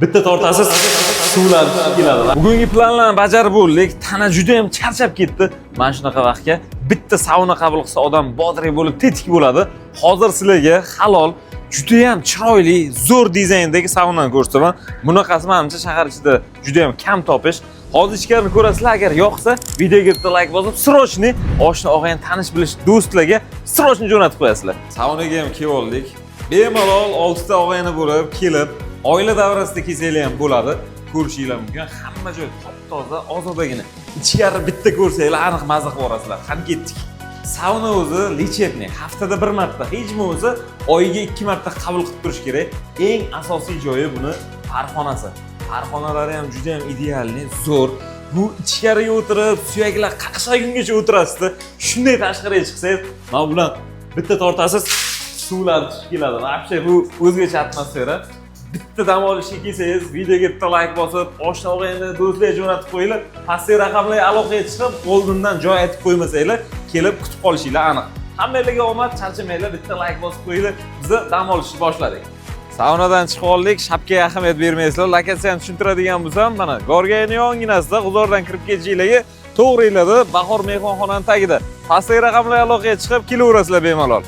Bitta tortasiz, suvlar tushib keladi. Bugungi planlarni bajarib bo'ldik. Tana juda ham charchab ketdi. Mana shunaqa vaqtga bitta sauna qabul qilsa, odam бодрый bo'lib, tetik bo'ladi. Hozir sizlarga halol, juda ham chiroyli, zo'r dizayndagi saunani ko'rsataman. Bunaqasi, manimcha, shahar ichida juda ham kam topish. Hozir ichkarini ko'rasizlar, agar yoqsa, videoga bitta layk bosib, срочный oshna, og'ayni, tanish bilish do'stlarga срочно jo'natib qo'yasizlar. Saunaga ham kelib oldik. Bemalol 6 ta og'ayni bo'lib kelib, oila davrasida kelsanglar ham bo'ladi. Ko'rishinglar mumkin. Hamma joy top-toza, ozodagina. Ichkari bitta ko'rsanglar, aniq maza qilib yuborasizlar. Qani, ketdik. Sauna o'zi лечебный. Haftada bir marta, hech bo'lmasa oyiga 2 marta qabul qilib turish kerak. Eng asosiy joyi buni parxonasi. Parxonalari ham juda ham идеальный, zo'r. Bu ichkariga o'tirib, suyaklar qaqshagungacha o'tirasizda, shunday tashqariga chiqsangiz, mana bilan bitta tortasiz, suvlar tushib keladi. Вообще bu o'zgacha atmosfera. Bitta dam olishga kelsangiz, videoga bitta layk bosib, oshna, og'ayni, do'stlarga jo'natib qo'yinglar. Pastdagi raqamlarga aloqaga chiqib, oldindan joy aytib qo'ymasanglar, kelib kutib qolishinglar aniq. Hammanglarga omad, charchamanglar, bitta layk bosib qo'yinglar. Biz dam olishni boshladik. Saunadan chiqib oldik, shapkaga ahamiyat bermaysizlar. Lokatsiyani tushuntiradigan bo'lsam, mana Gorgayni yonginasida, G'uzordan kirib kelishinglarga to'g'ringlarda, Bahor mehmonxonani tagida. Pastdagi raqamlarga aloqaga chiqib kelaverasizlar bemalol.